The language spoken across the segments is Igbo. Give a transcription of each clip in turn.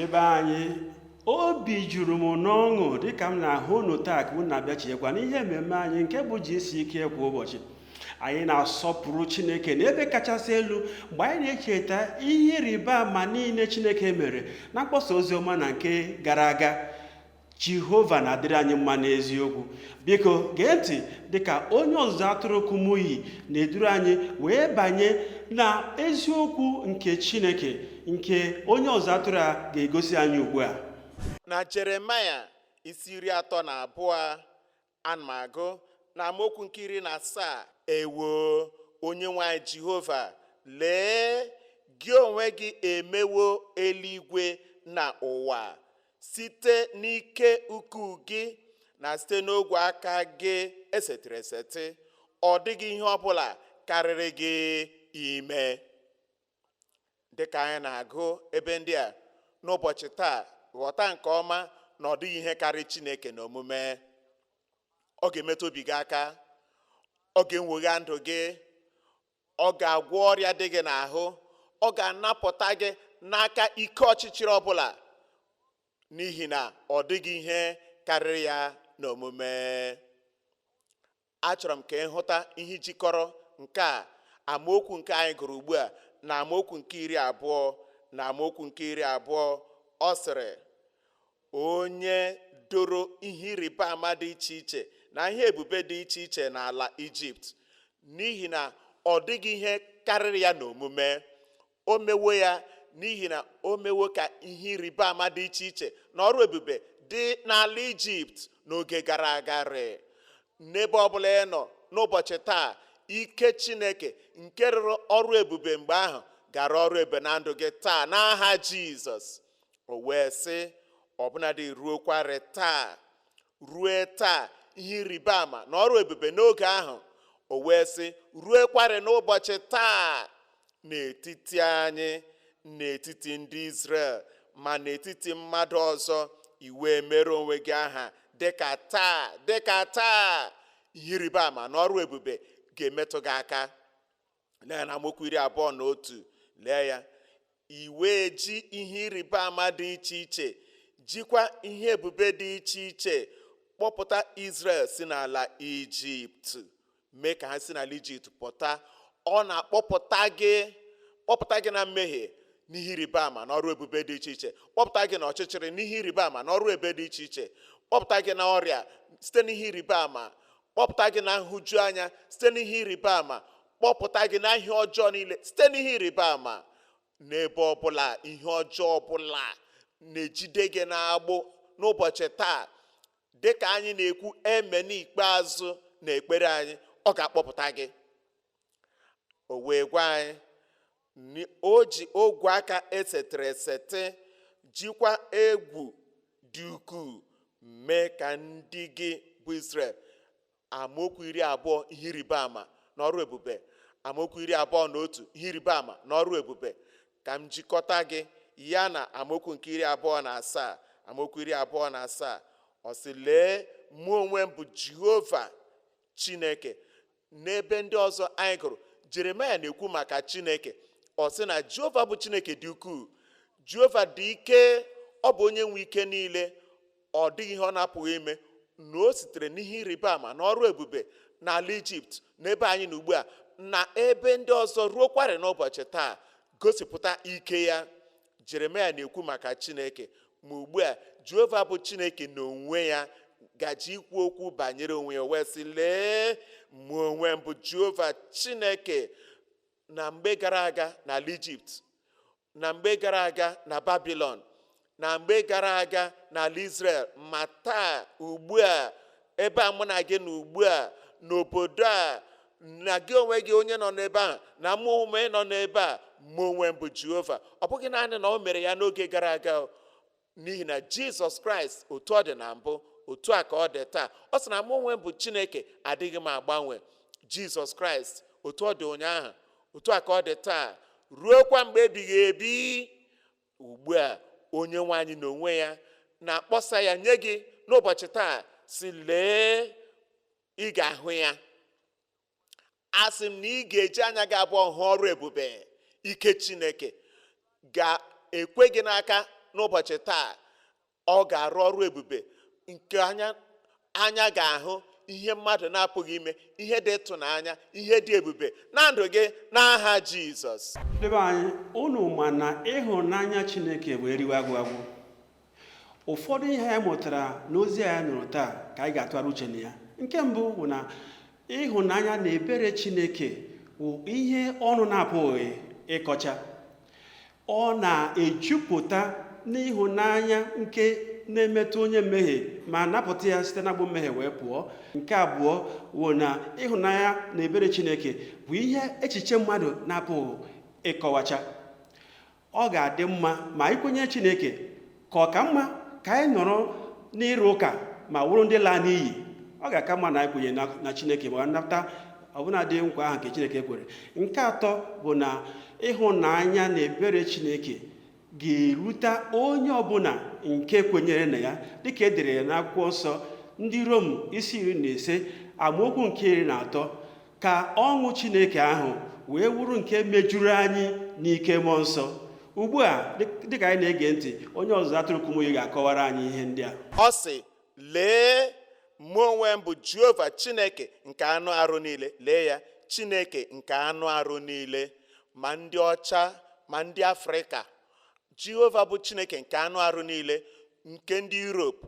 Ndị be anyị, obi juru m n'ọṅụ dịka m na-ahụ unu taa ka unu na-abịachiekwa n'ihe mmemme anyị nke bụ GCK kwa ụbọchị. Anyị na-asọpụrụ Chineke n'ebe kachasị elu mgbe anyị na-echeta ihe ịrịba ama niile Chineke mere na mkpọsa ozi ọma na nke gara aga. Jehova na-adịrị anyị mma n'eziokwu. Biko gee ntị dịka onye ọzụzụ atụrụ Kumuyi na-eduru anyị wee banye na eziokwu nke Chineke nke onye ọzụzụ atụrụ a ga-egosi anyị ugbu a. Na Jeremaya isi 32, ana m agụ na amaokwu nke 17: Ewo, Onyenwe anyị Jehova, lee, gị onwe gị emewo eluigwe na ụwa site n'ike ukwuu gị na site n'ogwe aka gị esetịrị eseti. Ọ dịghị ihe ọbụla karịrị gị ime. Dịka anyị na-agụ ebe ndị a n'ụbọchị taa, ghọta nke ọma na ọ dịghị ihe karịrị Chineke n'omume. Ọ ga-emetụ obi gị aka, ọ ga-enwogha ndụ gị, ọ ga-agwọ ọrịa dị gị n'ahụ, ọ ga-anapụta gị n'aka ike ọchịchịrị ọbụla, n'ihi na ọ dịghị ihe karịrị ya n'omume. Achọrọ m ka ị hụta ihe jikọrọ nke a, amaokwu nke anyị gụrụ ugbu a, na amaokwu nke 20. Na amaokwu nke 20, ọ sịrị, onye doro ihe ịrịba ama dị iche iche na ihe ebube dị iche iche n'ala Ijipt, n'ihi na ọ dịghị ihe karịrị ya n'omume. O mewo ya n'ihi na o mewo ka ihe ịrịba ama dị iche iche na ọrụ ebube dị n'ala Ijipt n'oge gara aga rị. N'ebe ọbụla ị nọ n'ụbọchị taa, ike Chineke nke rụrụ ọrụ ebube mgbe ahụ gara ọrụ ebube na ndụ gị taa n'aha Jizọs. O wee sị, ọbụnadị ruokwarị taa, rue taa, ihe ịrịba ama na ọrụ ebube n'oge ahụ. O wee sị, ruekwarị n'ụbọchị taa, n'etiti anyị, n'etiti ndị Izrel, ma n'etiti mmadụ ọzọ, i wee mere onwe gị aha dịka taa, dịka taa. Ihe ịrịba ama na ọrụ ebube ga-emetụ gị aka. Lee ya na amaokwu 21, lee ya, i wee ji ihe ịrịba ama dị iche iche, jikwa ihe ebube dị iche iche kpọpụta Izrel si n'ala Ijipt, mee ka ha si n'ala Ijipt pụta. Ọ na-akpọpụta gị, kpọpụta gị na mmehie n'ihe ịrịba ama na ọrụ ebube dị iche iche, kpọpụta gị na ọchịchịrị n'ihe ịrịba ama na ọrụ ebube dị iche iche, kpọpụta gị na ọrịa site n'ihe ịrịba ama, kpọpụta gị na nhụju anya site n'ihe ịrịba ama, kpọpụta gị na ihe ọjọọ niile site n'ihe ịrịba ama. N'ebe ọbụla ihe ọjọọ ọbụla na-ejide gị n'agbụ n'ụbọchị taa, dịka anyị na-ekwu eme n'ikpeazụ na ekpere anyị, ọ ga-akpọpụta gị. O wee gwa anyị, o ji ogwe aka esetịrị eseti, jikwa egwu dị ukwuu mee ka ndị gị bụ Izrel. Amaokwu 20, ihe ịrịba ama na ọrụ ebube. Amaokwu 21, ihe ịrịba ama na ọrụ ebube. Ka m jikọta gị ya na amaokwu nke 27. Amaokwu 27, ọ sị, lee, mụ onwe m bụ Jehova Chineke. N'ebe ndị ọzọ anyị gụrụ, Jeremaya na-ekwu maka Chineke. Ọ sị na Jehova bụ Chineke dị ukwuu, Jehova dị ike, ọ bụ onye nwe ike niile, ọ dịghị ihe ọ na-apụghị ime, na o sitere n'ihe ịrịba ama na ọrụ ebube n'ala Ijipt, n'ebe anyị na ugbu a na ebe ndị ọzọ ruokwarị n'ụbọchị taa, gosipụta ike ya. Jeremaya na-ekwu maka Chineke, ma ugbu a Jehova bụ Chineke n'onwe ya gaji ikwu okwu banyere onwe ya, wee sị, lee, mụ onwe m bụ Jehova Chineke. Na mgbe gara aga n'ala Ijipt, na mgbe gara aga na Babilọn, na mgbe gara aga n'ala Izrel, ma taa ugbu a ebe a mụ na gị na ugbu a n'obodo a, na gị onwe gị onye nọ n'ebe ahụ, na mụ onwe nọ n'ebe a, mụ onwe m bụ Jehova. Ọ bụghị naanị na o mere ya n'oge gara aga, n'ihi na Jizọs Kraịst otu ọ dị na mbụ, otu a ka ọ dị taa. Ọ sị na mụ onwe m bụ Chineke, adịghị m agbanwe. Jizọs Kraịst otu ọ dị ụnyaahụ, otu a ka ọ dị taa, ruokwa mgbe ebighị ebi. Ugbu a onye nwe anyị n'onwe ya na-akpọsa ya nye gị n'ụbọchị taa, si lee, ị ga-ahụ ya. Asị m na ị ga-eji anya gị abụọ hụ ọrụ ebube ike Chineke ga-ekwe gị n'aka. n'ụbọchị taa. Ọ ga-arụ ọrụ ebube nke anya ga-ahụ, ihe mmadụ na-apụghị ime, ihe dị ịtụnanya, ihe dị ebube na ndụ gị n'aha Jizọs. Ebe anyị unu ma na ịhụnanya Chineke bụ eriwe agwụ agwụ. Ụfọdụ ihe anyị mụtara n'ozi anyị nụrụ taa ka anyị ga-atụgharị uche na ya. Nke mbụ bụ na ịhụnanya na ebere Chineke bụ ihe ọnụ na-apụghị ịkọcha. Ọ na-ejupụta n'ịhụnanya nke na-emetụ onye mmehie ma napụta ya site n'agbụ mmehie wee pụọ. Nke abụọ bụ na ịhụnanya na ebere Chineke bụ ihe echiche mmadụ na-apụghị ịkọwacha. Ọ ga-adị mma ma anyị kwenye Chineke ka ọ ka mma ka anyị nọrọ n'ịrụ ụka ma wụrụ ndị laa n'iyi. Ọ ga-aka mma na anyị kwenye na Chineke ma nata ọbụnadị nkwa ahụ nke Chineke kwere. Nke atọ bụ na ịhụnanya na ebere Chineke ga-erute onye ọbụla nke kwenyere na ya, dịka e dere ya n'akwụkwọ nsọ ndị Rom isi 15 amaokwu nke 13, ka ọṅụ Chineke ahụ wee wụrụ nke mejuru anyị n'ike mmụọ nsọ. Ugbu a, dịka anyị na-ege ntị, onye ọzụzụ atụrụ Kumuyi ga-akọwara anyị ihe ndị a. Ọ sị, lee, mụ onwe m bụ Jehova Chineke nke anụ arụ niile. Lee ya, Chineke nke anụ arụ niile, ma ndị ọcha ma ndị Afrịka. Jehova bụ Chineke nke anụ arụ niile nke ndị Europe,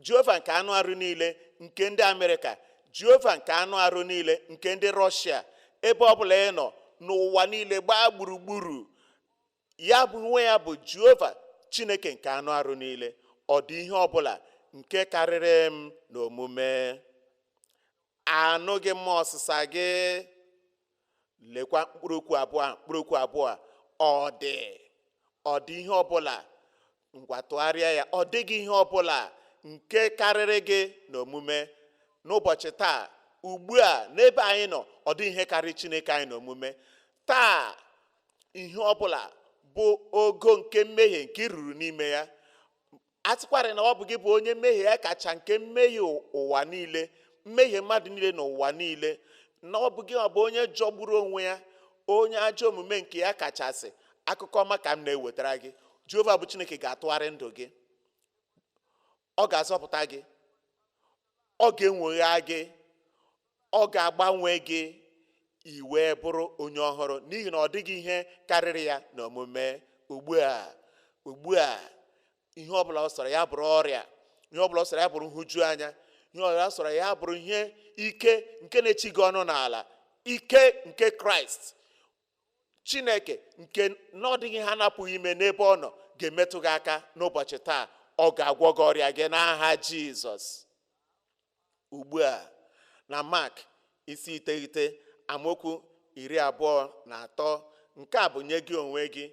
Jehova nke anụ arụ niile nke ndị Amerịka, Jehova nke anụ arụ niile nke ndị Rọshia. Ebe ọbụla ị nọ n'ụwa niile gbaa gburugburu, ya bụ nwe ya bụ Jehova Chineke nke anụ arụ niile. Ọ dị ihe ọbụla nke karịrị m n'omume? Anụghị m ọsịsa gị. Lekwa mkpụrụ okwu abụọ, mkpụrụ okwu abụọ, ọ dị. Ọ dị ihe ọbụla, ngwa tụgharịa ya, ọ dịghị ihe ọbụla nke karịrị gị n'omume. N'ụbọchị taa, ugbu a, n'ebe anyị nọ, ọ dịghị ihe karịrị Chineke anyị n'omume. Taa, ihe ọbụla bụ ogo nke mmehie nke i ruru n'ime ya, a sịkwarị na ọ bụ gị bụ onye mmehie ya kacha nke mmehie ụwa niile, mmehie mmadụ niile n'ụwa niile, na ọ bụ gị ọ bụ onye jọgburu onwe ya, onye ajọ omume nke ya kachasị, akụkọ ọma ka m na-ewetara gị. Jehova bụ Chineke ga-atụgharị ndụ gị, ọ ga-azọpụta gị, ọ ga-enwogha gị, ọ ga-agbanwe gị, i wee bụrụ onye ọhụrụ, n'ihi na ọ dịghị ihe karịrị ya n'omume. Ugbu a, ugbu a, ihe ọbụla ọ sọrọ ya bụrụ ọrịa, ihe ọbụla ọ sọrọ ya bụrụ nhụjuanya, ihe ọbụla ọ sọrọ ya bụrụ ihe ike nke na-echi gị ọnụ n'ala, ike nke Kraịst Chineke nke na ọ dịghị ha napụghị ime n'ebe ọ nọ ga-emetụ gị aka n'ụbọchị taa. Ọ ga-agwọ gị ọrịa gị n'aha Jizọs. Ugbu a, na Mak isi 9 amaokwu 23, nke a bụ nye gị onwe gị.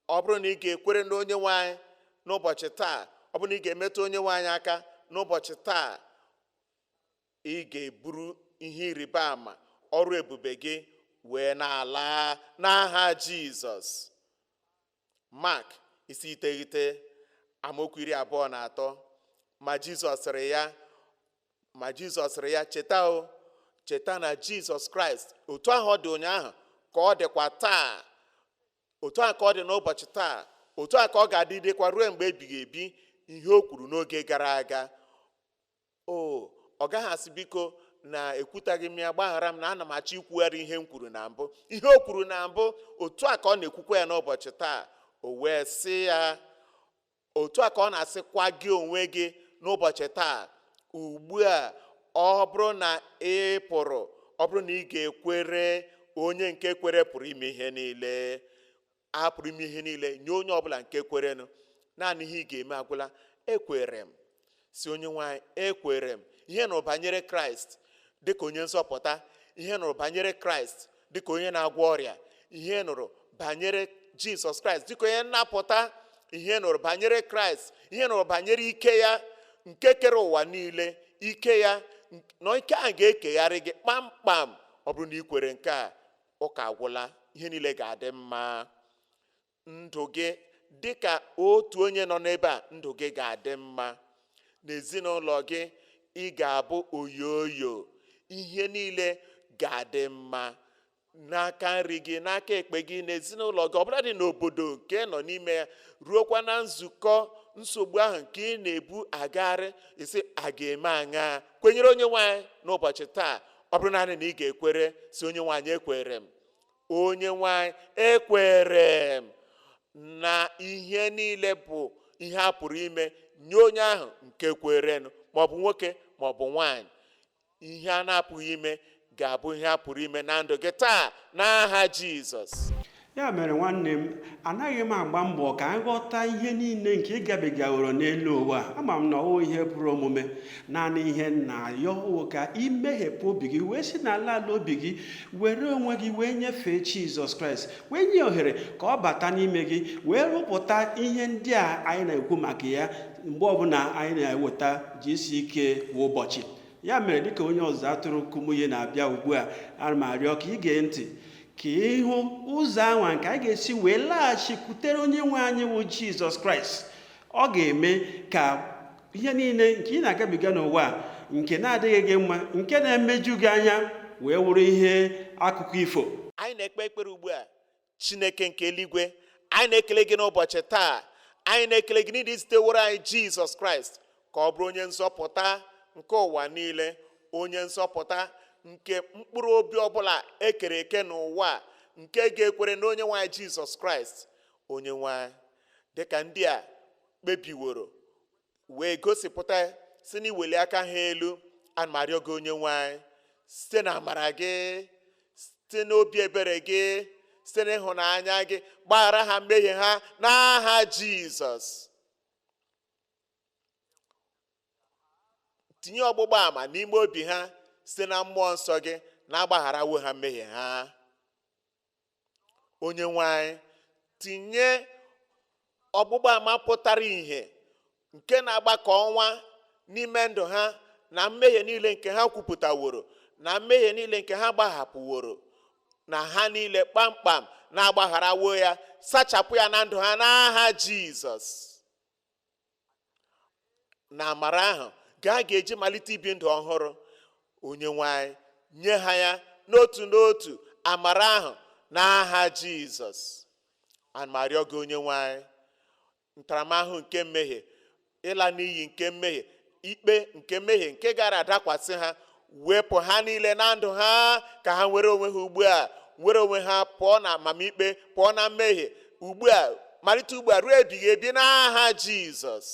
Ọ bụrụ na ị ga-ekwere na onye nwe anyị n'ụbọchị taa, ọ bụrụ na ị ga-emetụ onye nwe anyị aka n'ụbọchị taa, ị ga-eburu ihe ịrịba ama ọrụ ebube gị wee na-ala n'aha Jizọs. Mak isi 9 amaokwu 23, ma Jizọs sịrị ya, ma Jizọs sịrị ya, cheta o, cheta na Jizọs Kraịst otu ahụ ọ dị ụnyaahụ ka ọ dịkwa taa, otu ahụ ka ọ dị n'ụbọchị taa, otu a ka ọ ga-adịdịkwa ruo mgbe ebighị ebi. Ihe o kwuru n'oge gara aga, o ọ gaghị asị biko na ekwutaghị m ya, gbaghara m na ana m achọ ikwugharị ihe m kwuru na mbụ. Ihe o kwuru na mbụ, otu a ka ọ na-ekwukwa ya n'ụbọchị taa. O wee sị ya, otu a ka ọ na-asịkwa gị onwe gị n'ụbọchị taa, ugbu a, ọ bụrụ na ị pụrụ, ọ bụrụ na ị ga-ekwere, onye nke kwere pụrụ ime ihe niile. A pụrụ ime ihe niile nye onye ọbụla nke kwerenụ. Naanị ihe ị ga-eme agwụla, ekwere m, si onye nwe anyị, ekwere m. Ihe nụrụ banyere Kraịst dịka onye nzọpụta, ihe nụrụ banyere Kraịst dịka onye na-agwọ ọrịa, ihe nụrụ banyere Jizọs Kraịst dịka onye nnapụta, ihe nụrụ banyere Kraịst, ihe nụrụ banyere ike ya nke kere ụwa niile, ike ya na ike ahụ ga-ekegharị gị kpamkpam. Ọ bụrụ na ị kwere nke a, ụka agwụla, ihe niile ga-adị mma. Ndụ gị dịka otu onye nọ n'ebe a, ndụ gị ga-adị mma. N'ezinụlọ gị, ị ga-abụ oyoyo, ihe niile ga-adị mma. N'aka nri gị, n'aka ekpe gị, n'ezinụlọ gị, ọbụla dị n'obodo nke nọ n'ime ya, ruokwa na nzukọ, nsogbu ahụ nke ị na-ebu agagharị isi a ga-eme aṅa. Kwenyere onye nwanyị n'ụbọchị taa. Ọ bụrụ naanị na ị ga-ekwere, si onye nwanyị, ekwere m, onye nwanyị, ekwere m na ihe niile bụ ihe a pụrụ ime nye onye ahụ nke kwerenụ, maọbụ nwoke maọbụ nwanyị. Ihe a na-apụghị ime ga-abụ ihe a pụrụ ime na ndụ gị taa n'aha Jizọs. Ya mere, nwanne m, anaghị m agba mbọ ka m ghọta ihe niile nke ị gabigaworo n'elu ụwa. Ama m na ọwụ ihe pụrụ omume. Naanị ihe na-ayọ wụ ka imeghepụ obi gị, wee si n'ala ala obi gị were onwe gị wee nyefee Jizọs Kraịst, wee nye ohere ka ọ bata n'ime gị, wee rụpụta ihe ndị a anyị na-ekwu maka ya mgbe ọbụla anyị na-eweta jisi ike kwa ụbọchị. Ya mere, dịka onye ọzụzụ atụrụ Kumuyi na-abịa ugbu a, ana m arịọ ka ị gee ntị ka ịhụ ụzọ anwa nke anyị ga-esi wee laghachikwutere onye nwe anyị wụ Jizọs Kraịst. Ọ ga-eme ka ihe niile nke ị na-agabiga n'ụwa a, nke na-adịghị gị mma, nke na-emeju gị anya, wee wụrụ ihe akụkọ ifo. Anyị na-ekpe ekpere ugbu a. Chineke nke eluigwe, anyị na-ekele gị n'ụbọchị taa. Anyị na-ekele gị n'ihi iziteworo anyị Jizọs Kraịst ka ọ bụrụ onye nzọpụta nke ụwa niile, onye nzọpụta nke mkpụrụ obi ọbụla ekere eke n'ụwa a, nke ga-ekwere na onye nwanyị Jizọs Kraịst. Onye nwanyị, dịka ndị a kpebiworo wee gosipụta si n'iweli aka ha elu, ana m arịọ gị, onye nwanyị, site na amara gị, site n'obi ebere gị, site n'ịhụnanya gị, gbaghara ha mmehie ha n'aha Jizọs. Tinye ọgbụgba ama n'ime obi ha site na mmụọ nsọ gị, na-agbagharawo ha mmehie ha. Onye nwanyị, tinye ọgbụgba ama pụtara ìhè nke na-agba ka ọnwa n'ime ndụ ha, na mmehie niile nke ha kwupụtaworo, na mmehie niile nke ha gbahapụworo, na ha niile kpamkpam na-agbagharawo ya, sachapụ ya na ndụ ha n'aha Jizọs. Na amara ahụ ga ga-eji malite ibi ndụ ọhụrụ, onye nwanyị, nye ha ya n'otu n'otu, amara ahụ n'aha Jizọs. Ana m arịọ gị, onye nwanyị, ntaramahụhụ nke mmehie, ịla n'iyi nke mmehie, ikpe nke mmehie nke gara adakwasị ha, wepụ ha niile na ndụ ha, ka ha nwere onwe ha ugbu a, nwere onwe ha pụọ na amamikpe, pụọ na mmehie ugbu a, malite ugbu a ruo ebighị ebi n'aha Jizọs.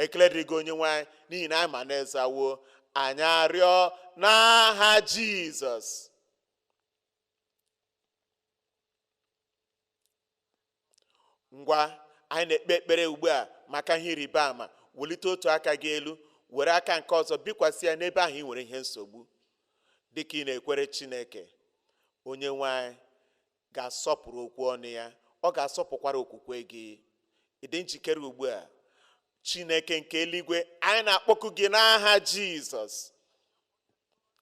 Ekele dịrị gị, onye nwanyị, n'ihi na anyị ma na ezawo anyị arịọ n'aha Jizọs. Ngwa, anyị na-ekpe ekpere ugbu a maka ihe ịrịba ama. Welite otu aka gị elu, were aka nke ọzọ bikwasị ya n'ebe ahụ ị nwere ihe nsogbu, dịka ị na-ekwere Chineke. Onye nwanyị ga-asọpụrụ okwu ọnụ ya, ọ ga-asọpụkwara okwukwe gị. Ị dị njikere ugbu a? Chineke nke eluigwe, anyị na-akpọku gị n'aha Jizọs.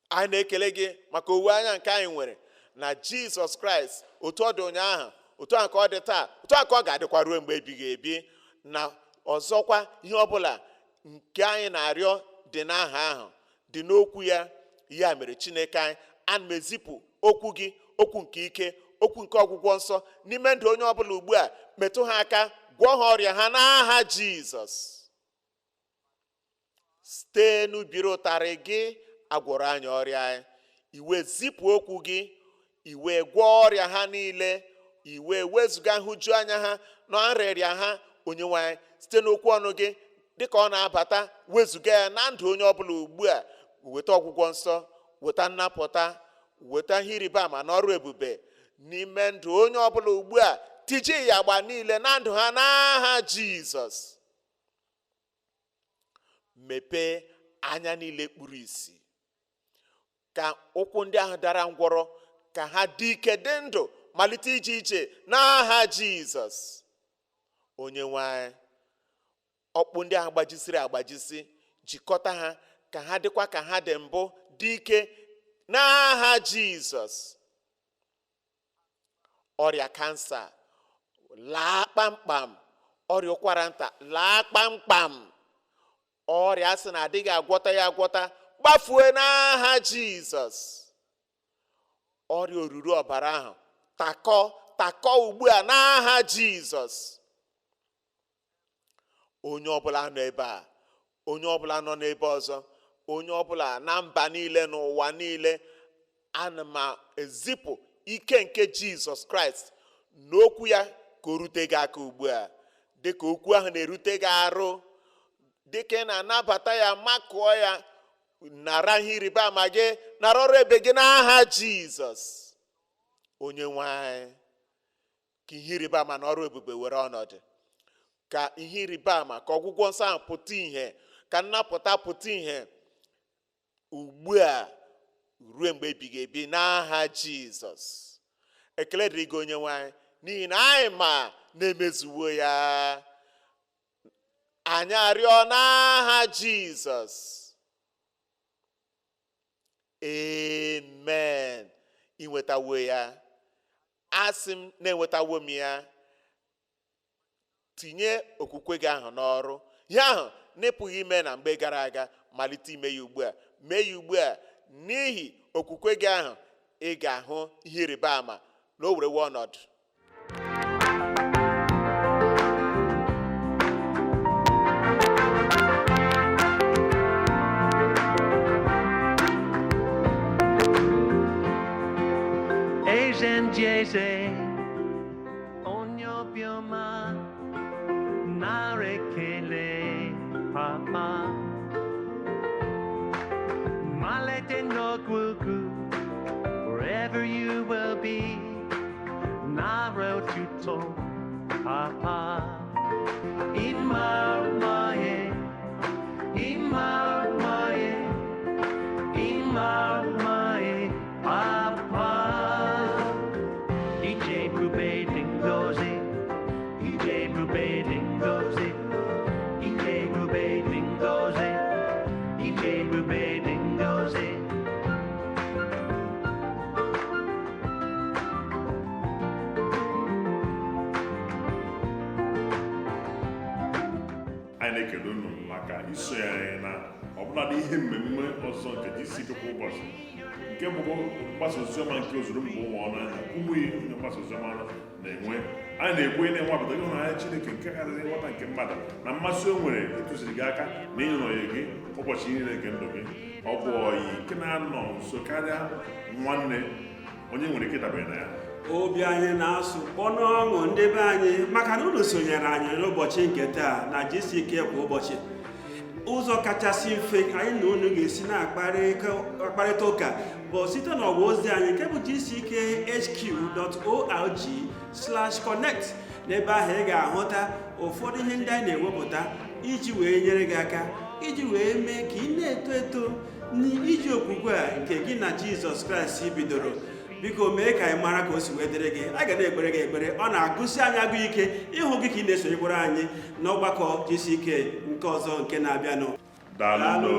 Anyị na-ekele gị maka owuwe anya nke anyị nwere na Jizọs Kraịst, otu ọ dị ụnyaahụ, otu a ka ọ dị taa, otu a ka ọ ga-adịkwa ruo mgbe ebighị ebi. Na ọzọkwa, ihe ọbụla nke anyị na-arịọ dị n'aha ahụ, dị n'okwu ya. Ya mere, Chineke anyị, ana m ezipụ okwu gị, okwu nke ike, okwu nke ọgwụgwọ nsọ n'ime ndụ onye ọbụla ugbu a. Metụ ha aka, gwọọ ha ọrịa ha n'aha Jizọs. Site n'ubiri ụtarị gị agwọrọ anyị ọrịa anyị. Iwe zipụ okwu gị, iwe gwọọ ọrịa ha niile, iwe wezụga nhụju anya ha na nrịrịa ha. Onye nwanyị, site n'okwu ọnụ gị, dịka ọ na-abata, wezụga ya na ndụ onye ọbụla ugbu a. Weta ọgwụgwọ nsọ, weta nnapụta, weta ihe ịrịba ama na ọrụ ebube n'ime ndụ onye ọbụla ugbu a. Tiji ya agba niile na ndụ ha n'aha Jizọs. Mepee anya niile kpuru ìsì, ka ụkwụ ndị ahụ dara ngwọrọ ka ha dị ike, dị ndụ, malite ije ije n'aha Jizọs. Onye nwanyị, ọkpụ ndị ahụ gbajisiri agbajisi, jikọta ha ka ha dịkwa ka ha dị mbụ, dị ike n'aha Jizọs. Ọrịa kansa laa kpamkpam, ọrịa ụkwara nta laa kpamkpam, ọrịa asị na adịghị agwọta ya agwọta gbafue n'aha Jizọs. Ọrịa oruru ọbara ahụ, takọ, takọ ugbu a n'aha Jizọs. Onye ọbụla nọ ebe a, onye ọbụla nọ n'ebe ọzọ, onye ọbụla na mba niile, n'ụwa niile, ana m ezipụ ike nke Jizọs Kraịst n'okwu ya ka o rute gị aka ugbu a. Dịka okwu ahụ na-erute gị arụ, dịka ị na-anabata ya, makụọ ya, nara ihe ịrịba ama gị, nara ọrụ ebe gị n'aha Jizọs. Onye nwe anyị, ka ihe ịrịba ama na ọrụ ebube were ọnọdụ, ka ihe ịrịba ama, ka ọgwụgwọ nsọ ahụ pụta ìhè, ka nnapụta pụta ìhè ugbu a ruo mgbe ebighị ebi n'aha Jizọs. Ekele dịrị gị, onye nwe anyị, n'ihi na anyị ma na-emezuwo ya. Anyị arịọ n'aha Jizọs, amen. Inwetawo ya, asị m na-enwetawo m ya. Tinye okwukwe gị ahụ n'ọrụ. Ihe ahụ na-epụghị ime na mgbe gara aga, malite ime ya ugbu a. Mee ya ugbu a. N'ihi okwukwe gị ahụ, ị ga-ahụ ihe ịrịba ama na o werewo ọnọdụ. Eze ndị eze, onye obiọma, nara ekele, papa. Malite n'ọgwụgwụ, wherever you will be, nara otuto, papa. Ịma ye, ịma ye, ịma ye, papa. Ije ebube dị ngọzi, ije ebube dị ngọzi, ije ebube dị ngọzi, ije ebube dị ngọzi. Anyị na-ekele unu maka isonye anyị na ọbụladị ihe mmemme ọzọ nke GCK kwa ụbọchị, nke bụ mgbasa oziọma nke ozuru mba ụwa ọnụ anya. Ụmụ ihe onye mgbasa oziọma na-enwe, anyị na-ekwe na-enwapụta ịhụnanya Chineke nke karịrị nghọta nke mmadụ, na mmasị o nwere ịtụziri gị aka na ịnọnye gị ụbọchị niile nke ndụ gị. Ọ bụ ọyị nke na-anọ nso karịa nwanne, onye nwere ike ịdabere na ya. Obi anyị na-asụ kpọ n'ọṅụ, ndị be anyị, maka na unu sonyere anyị n'ụbọchị nke taa na GCK kwa ụbọchị. Ụzọ kachasị mfe anyị na unu ga-esi na-akparịta ụka bụ site n'ọwa ozi anyị nke bụ gckhq.org/connect. N'ebe ahụ ị ga-ahụta ụfọdụ ihe ndị anyị na-ewepụta iji wee nyere gị aka, iji wee mee ka ị na-eto eto n'iji okwukwe a nke gị na Jizọs Kraịst bidoro. Biko mee ka anyị mara ka o si wee dịrị gị. A ga na-ekpere gị ekpere. Ọ na-agụsi anyị agụ ike ịhụ gị ka ị na-esonyekwara anyị n'ọgbakọ GCK nke ọzọ nke na-abịanụ. Daalụ. Daalụ.